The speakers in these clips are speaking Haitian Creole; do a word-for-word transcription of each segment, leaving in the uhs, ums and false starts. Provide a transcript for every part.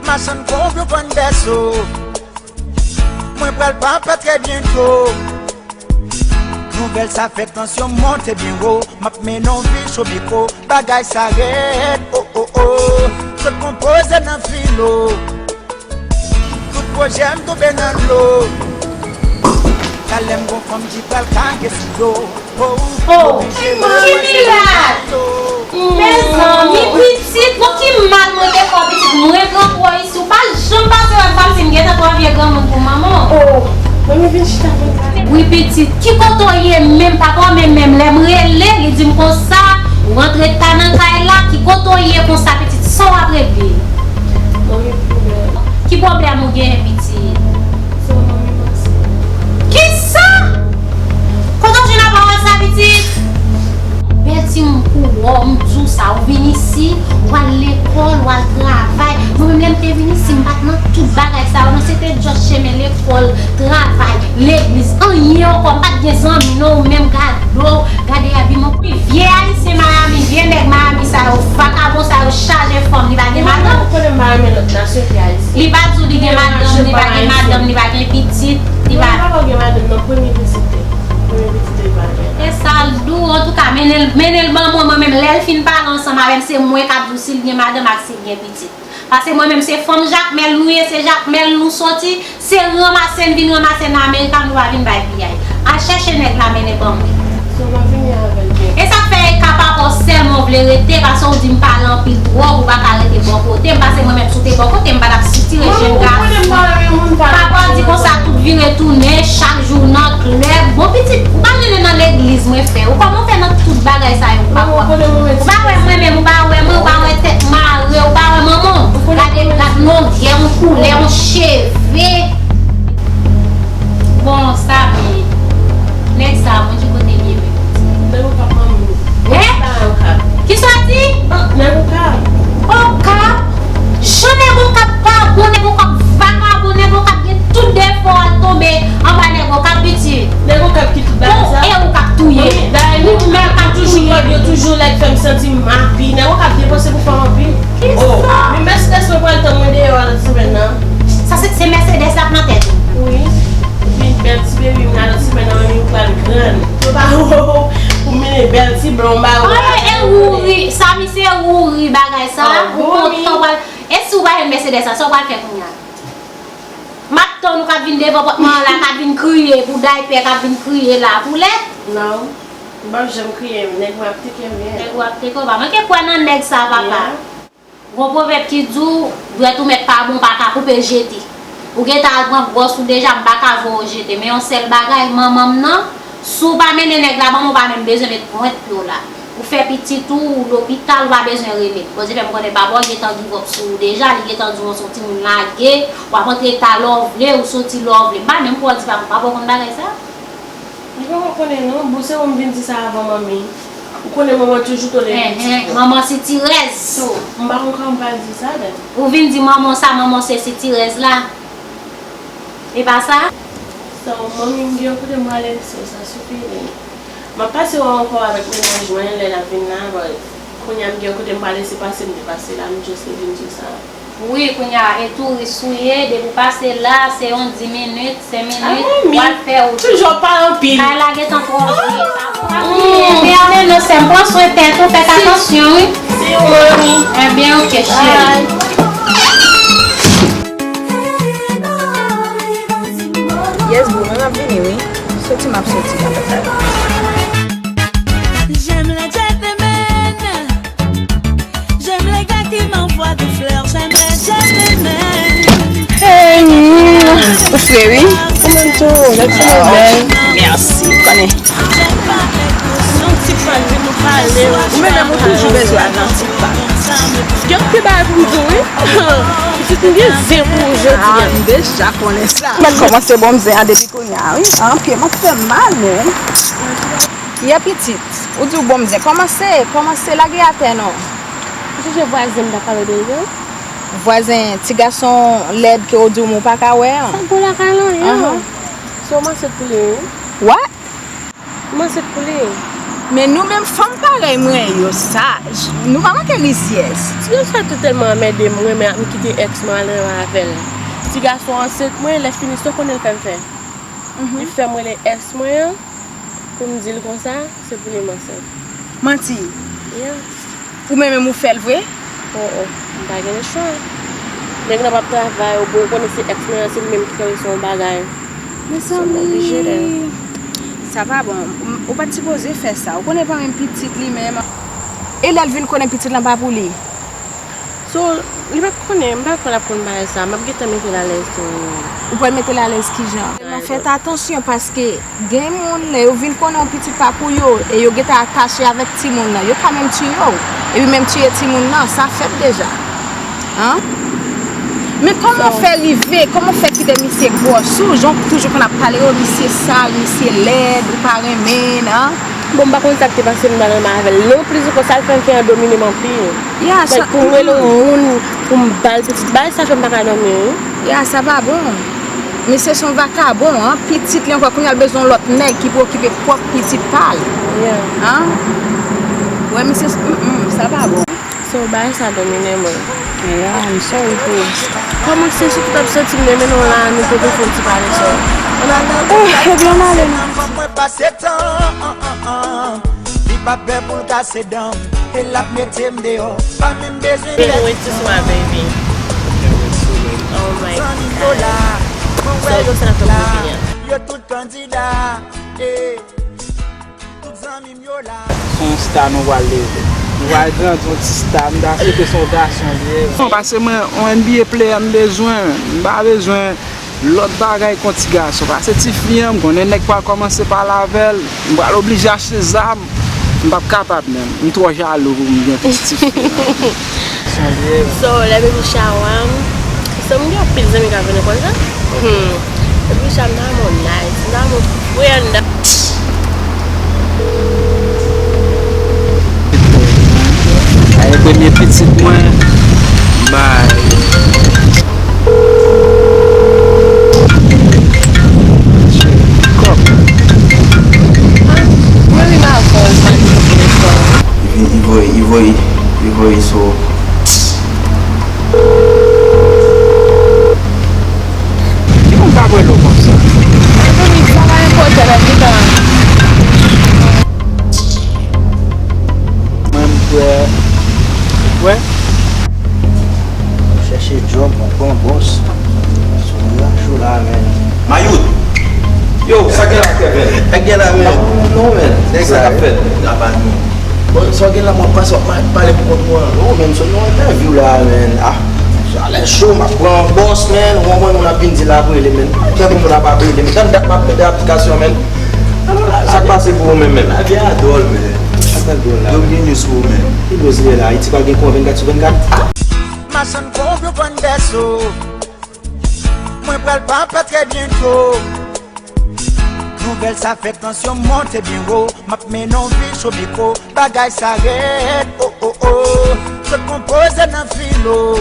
Machann gwo blo konn bèso. Mwen pral papa trè byento. Nouvèl sa fè tansyon monte byen wo. M ap mennen w vi cho mikwo. Bagay sa rèd, o, o, o. Sot konpoze nan filo. Tout pwojè m tonbe nan dlo. Talè m gon fanm ki pral kage sou do. Oh, ki mirak! Mezanmi, pitit, bon, ki mal mwen te fè w, pitit. Mwen pran kò isi, ou pa janm pase wè m kòmsi m gentan twò vye granmoun pou manman w. Oh, manmi, vin chita pou n pale. Wi, pitit, ki kote w ye menm? Papa w menm, menm lè m rele, li di m konsa, ou rantre ta nan kay la, ki kote w ye konsa, pitit, sa w ap regle? Manmi, pwoblèm. Ki pwoblèm ou genyen, pitit? Sa, manmi, m ansent. Kisa? Kote w jwenn apawòl sa, pitit? Bèl timoun pou wè w, m di w sa, ou vin isi, w al lekòl, w al travay. Mwen menm lè m te vin isi, m pa t nan tout bagay sa yo, non, se te just chemen lekòl, travay, legliz, anyen ankò, m pa t gen zanmi, non, ou menm gade w, gade abiman. Wi, vye ayisyen Miami, vye nèg Miami sa yo, vakabon sa yo chaje fanm, li pa gen madanm. Ou konnen m pa renmen lòt nasyon ki ayisyen. Li pa di w li gen madanm, li pa gen madanm, li pa gen pitit, li pa. Non, li pa gen madanm, non, premye pitit li. Premye pitit li pa gen. E sa l di w, antouka, mennen l, mennen l ban mwen, mwen menm, lè l fin pale ansanm avè m, se mwen k ap di w si l gen madanm ak si l gen pitit. Paske mwen menm, se fanm Jakmèl nou ye, se Jakmèl nou soti, se ranmase n vin ranmase nan Amerika, nou pa vin bay piyay. Al chèche nèg la, mennen ban mwen. So, mwen vini avè l byen. E sa k fè e ka papa w sèlman w vle rete, paske w di m pale anpil twòp, ou pa ka rete bò kote m, paske mwen menm si w te bò kote m, m pa t ap sitire je m gade. Papa w di konsa tout vire tounen, chak jou nan klèb. Bon, pitit, ou pa mennen nan legliz mwen fè. Ou kòman w fè nan tout bagay sa yo, ou pa kwè? Ou pa wè mwen menm, ou pa wè mwen, ou pa wè tèt mare, ou pa wè manman w? Gade, gad longè yon koulè, yon cheve. Bon, sa vle. Nèg sa, bon, ki kote l ye menm? Nèg Okap, manmi. Hein? Nèg Okap. Kisa w di? Nèg Okap. Okap? Jan nèg Okap pa bon, nèg Okap vakabon, nèg Okap gen tout defo a l tonbe anba nèg Okap, pitit. Nèg Okap ki tout bagay sa. Bon, e ou k ap touye. Ou menm k ap touye. Yo toujou lèd, yo toujou lèd, fè m santi m api. Nèg Okap depanse pou fanm anpil. Kisa? Oh, men Mercedes mwen pral tann mwen deyò a lòt semèn nan. Sa se, se Mercedes la k nan tèt ou? Wi. Epi bèl ti bebi m nan lòt semèn nan, men ou pral grann. Yo pa pou mennen bèl ti blon ba ou. Ay, e wouri, sa misye wouri bagay sa. Ou kontan pral, e si ou pa jwenn Mercedes la, sa ou pral fè kounye a? M ap tann ou k ap vin devan pòt mwen an la, k ap vin kriye pou daypè, k ap vin kriye la pou lèt. Non, m p ap janm kriye, nèg mwen ap teke m byen. Nèg ou ap teke w, pa manke kwè nan nèg sa, papa. Gon pwovèb ki di w, dwèt ou mèt pa bon, pa ka koupe l jete. Ou gentan al pran gwòs ou deja, m pa ka voye w jete. Men yon sèl bagay, manman m nan, si w pa mennen nèg la ban mwen, ou pa menm bezwen met pwent pye w la. Ou fè pitit ou, ou lopital, ou pa bezwen rele m. Bondye fè m konnen papa w gentan give up sou ou deja, li gentan di w se yon timoun lage, w ap antre ta lè w vle, ou soti lè w vle. M pa menm kwè w di papa w, papa w konn bagay sa? Li poko konnen non, bon se ou m vin di sa avan manmi. Ou konnen manman toujou tolere pitit yo. Enhen, manman sitirèz. So, m pa konn kòman m pral di sa, men. Ou vin di manman sa, manman se sitirèz la. E pa sa? So, manmi, m gen yon kote m prale, so, sa sifi li. M ap pase wè w ankò avèk mennaj mwen lè n ap vin la, but kounye a m gen yon kote m prale, se pase m te pase la, m just te vin di w sa. Wi, kounye a, e touris ou ye, depi w pase la, se yon dis minit, senk minit, w al fè wout ou. Toujou ap pale anpil. Kay la gentan twò vye. Ebyen, men non, sè m, pran swen tèt ou, fè atansyon, wi. Si ou manmi. Ebyen, oke, cheri. Yes, boo, mwen ap vini, wi. Soti, m ap soti, m ap soti. J'aime les gentlemen. J'aime les gars qui m'envoient des fleurs, j'aime les gentlemen. Hey, ou fre wi. Kòman tou? Lèt fini bèl. Mèsi. Konnen. Yon ti pale, nou pale. Ou menm, ou toujou bezwen ak yon ti pale. Gen anpil bagay pou m di w wi. Pitit, m gen zen pou ou jodi a. Ah, m deja konnen sa. Mèt kòmanse bon m zen an depi kounye a wi. An, pye m ap fè m mal menm. Yè pitit, ou di w bon m zen. Kòmanse, kòmanse lage atè non. Ou sonje vwazen m t ap pale de l yo? Vwazen, ti gason lèd ke w di w men w pa ka wè an. Sa gwo lakay lan yo. Ahan. Se yon mansèt pou li ye wi. What? Yon mansèt pou li ye. Men nou menm fanm parèy mwen yo saj. Nou pa manke rizyèz. Ti gason sa te tèlman anmède m, mwen menm ap kite èks mwen al renmen avè l. Ti gason ansent mwen, lè fini sa w konnen l fè m fè. Li fè m rele èks mwen an pou m di l konsa, se pou li m ansent. Manti. Yeah. Ou menm menm ou fè l vre? Oh oh, m pa gen lechwa. Nèg lan p ap travay, ou bon, ou konnen se èks mwen an, se li menm ki fè l se yon bagay. Mezanmi, sa pa bon. Ou pa t sipoze fè sa. Ou konnen pa menm pitit li menm. E lè l vin konnen pitit lan pa pou li? So, li p ap konnen, m pa kwè l ap konn bagay sa. M ap gentan mete l alèz tou. Ou pral mete l alèz kijan? Sèlman fèt atansyon paske gen moun lè yo vin konnen yon pitit pa pou yo e yo gentan atache avèk timoun nan, yo ka menm tiye w. Epi menm tiye timoun nan, sa fèt deja. An? Men kòman w fè rive, kòman w fè kite misye bòs ou, jan w toujou konn ap pale, o misye sal, misye lèd, ou pa renmen l, an? Bon, m pa konn sa k te pase m nan renmen avè l. Non, plis ankò, sa l fè m fè an domine m anpil. Ya, sa. Pou m rele yon moun pou m ba l pitit, bagay sa fè m pa ka dòmi wi. Ya, sa pa bon. Misye se yon vakabon, an. Pitit li ankò, kounye a l bezwen yon lòt nèg ki pou okipe pwòp pitit pa l. Ya. An? Wè, misye, mm, mm, sa pa bon. So, bagay sa domine mwen. Ya, I'm sorry pou ou. Kòman se sou tout ap soti m demen non la, nou pote fon ti pale sou. Ann ale. Oh, ebyen, ann ale non. Mwen pase tan, an, an, an. Li pa pè pou l kase dan m. E l ap mete m deyò. Pa menm bezwen lè. Can't wait to see my baby. Oh my God. Zanmi m yo la. Mwen wè yo tout la. Yo tout kandida. Eh. Tout zanmi m yo la. Se yon sta nou pral leve. Nou pral grandi yon ti sta. M ta swete se yon gason li ye. Non, pase mwen, yon N B A player m bezwen. M pa bezwen lòt bagay kon ti gason. Pase tifi an, m konnen nèg pral kòmanse pale avè l. M pral oblije achte zam. M p ap kapab menm. M twò jalou pou m gen ti tifi an. So, lè baby shower, so m gen anpil zanmi k ap vin ou konn sa? Hmm. Baby shower, m ta renmen yon nice, m ta renmen yon frè anndan. Sa e premye pitit mwen, m bay. Kòk. Ah, mwen ri m avè w, m pa t konn telefòn. Li voye, li voye, li voye sou. Ki moun k ap rele w konsa? Mezanmi, sa pa enpòtan nan mitan an. Mwen, m kwè, ou kwè? Chèche djòb, mwen pran bòs. Sou moun nan cho la, men. Mayout! Yo, sa gen la, Kevin? Sa gen la, men. Non, men. Nèg sa k ap fèt? Aba nou. Bon, sa w gen la, mwen panse w ap pale pou kont ou an. Non, men, m sot nan yon entèvyou la, men. Ah, sa lè cho, m ap pran bòs, men. Ou konprann, moun ap vin di l ap rele, men. Kè pou moun ap ap rele, men. Tann dat m ap mande aplikasyon, men. Sa k pase pou ou menm, men? Lavi a dwòl, men. Sa k dwòl la? Yo vin jis pou ou, men. Ki bòs li ye la? Ayiti pa gen kouran vennkat sou vennkat? Machann kob yo vann bèso. Mwen pral papa trè byento. Nouvèl sa fè tansyon m monte byen wo. M ap mennen yon vi cho biko. Bagay sa rèd, o, o, o. Sot konpoze nan filo.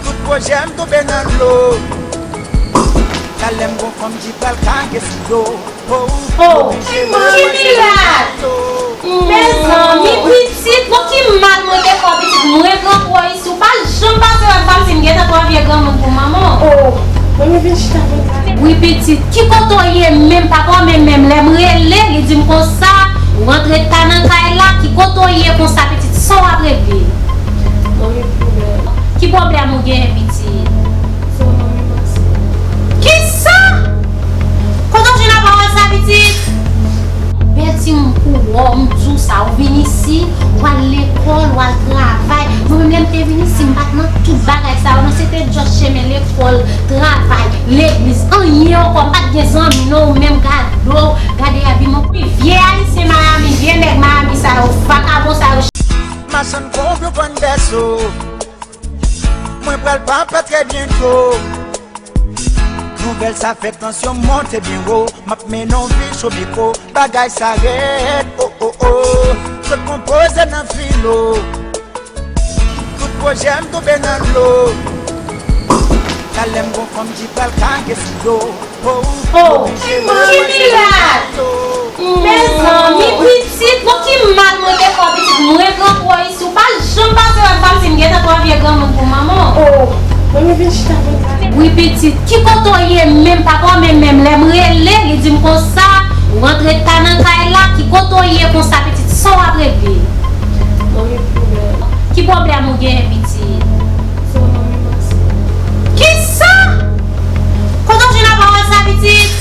Tout pwojè m tonbe nan dlo. Talè m gon fanm ki pral kage sou do. Oh, ki mirak! Mezanmi, pitit, bon, ki mal mwen te fè w, pitit? Mwen pran pwa isi, ou pa janm pase wè m kòmsi m gentan twò vye granmoun pou manman w. Oh, mwen vin chita pou m pale. Wi, pitit, ki kote w ye menm? Papa w menm, menm lè m rele, li di m konsa, ou rantre ta nan kay la, ki kote w ye konsa, pitit, san w ap regle? Mwen gen pwoblèm. Ki pwoblèm ou genyen, pitit? Sa manmi pase. Kisa? Kote w jwenn pawòl sa, pitit? Bèl timoun pou wè w, m di w sa, ou vin isi, w al lekòl, w al travay. Mwen menm lè m te vin isi, m pa t nan tout bagay sa yo, non, se te djòs chemen lekòl, travay, legliz, anyen ankò, m pa t gen zanmi, non, ou menm gade w, gade abiman w. Vye ayisyen Miami, vye nèg Miami sa yo, vakabon sa yo. Machann kob yo vann bèso. Mwen pral papa trè byento. Nouvèl sa fè tansyon m monte byen wo. M ap mennen yon vi cho biko. Bagay sa rèd, o, o, o. Sot konpoze nan filo. Tout pwojè m tonbe nan dlo. Lè m gon fanm ki pral kage sou do. Oh, ki mirak! Mezanmi, pitit, bon, ki mal mwen te fè w, pitit? Mwen pran pwa isi, ou pa janm pase wè m kòmsi m gentan twò vye granmoun pou manman w. Oh, mwen vin chita mwen la. Wi, pitit, ki kote w ye menm? Papa w menm, menm lè m rele, li di m konsa, ou rantre ta nan kay la, ki kote w ye konsa, pitit, sa w ap regle? Mwen gen pwoblèm. Ki pwoblèm ou genyen, pitit? Sa w ap Kisa? Kote w jwenn pawòl sa, pitit?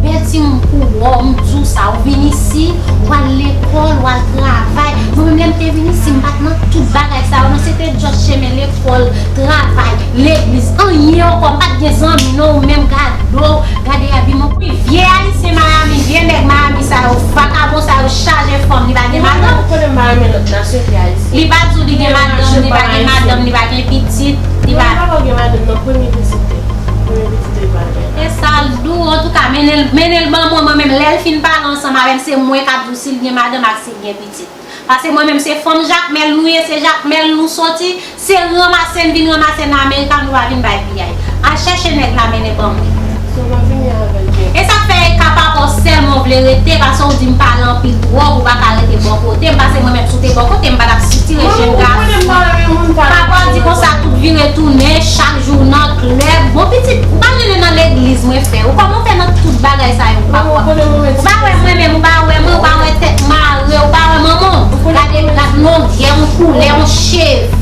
Bèl timoun pou wè w, m di w sa, ou vin isi, w al lekòl, w al travay. Mwen menm lè m te vin isi, m pa t nan tout bagay sa yo, non, se te just chemen lekòl, travay, legliz, anyen ankò, m pa t gen zanmi, non, ou menm gade w, gade abiman. Wi, vye ayisyen Miami, vye nèg Miami sa yo, vakabon sa yo chaje fanm, li pa gen madanm. Ou konnen m pa renmen lòt nasyon ki ayisyen. Li pa di w li gen madanm, li pa gen madanm, li pa gen pitit, li pa. Non, li pa gen madanm, non, premye pitit li. Premye pitit li pa gen. E sa l di w, antouka, mennen l, mennen l ban mwen, mwen menm, lè l fin pale ansanm avè m, se mwen k ap di w si l gen madanm ak si l gen pitit. Paske mwen menm se fanm Jakmèl nou ye, se Jakmèl nou soti, se ranmase n vin ranmase nan Amerika, nou pa vin bay piyay. Al chèche nèg la mennen ban mwen. So, mwen vini avè l byen. E sa k fè e ka papa w sèlman w vle rete, paske w di m pale anpil twòp, ou pa ka rete bò kote m, paske mwen menm si w te bò kote m, m pa t ap sitire je m gason. Papa w di konsa tout vire tounen, chak jou nan klèb. Bon pitit, ou pa rele nan legliz mwen fè. Ou kòman w fè nan tout bagay sa yo, ou pa kwè. Ou pa wè mwen menm, ou pa wè mwen, ou pa wè tèt mare, ou pa wè manman w. Gade, gad longè yon koulè, yon cheve.